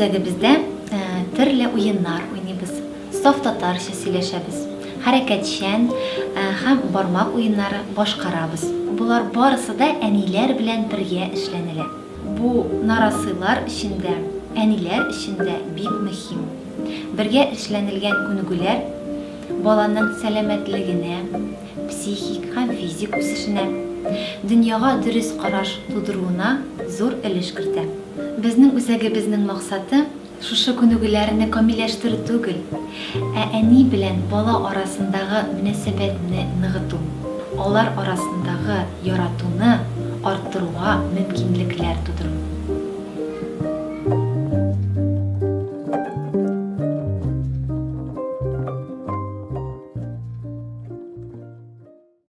үзәгебездә төрле уеннар уйныйбыз, саф татарча сөйләшәбез, хәрәкәтчән һәм бармак уеннары башкарабыз. Болар барысы да әниләр белән бергә эшләнелә. Бу нарасыйлар өчен дә, әниләр өчен дә бик мөһим. Бергә эшләнелгән күнегүләр баланың сәламәтлегенә, психик һәм физик үсешенә, дөньяга дөрес караш тудыруына зур өлеш кертә. Безнең үзәгебезнең максаты, шушы күнегүләрне камилләштерү түгел, ә әни белән бала арасындагы мөнәсәбәтне ныгыту, алар арасындагы яратуны арттыруга мөмкинлекләр тудыру.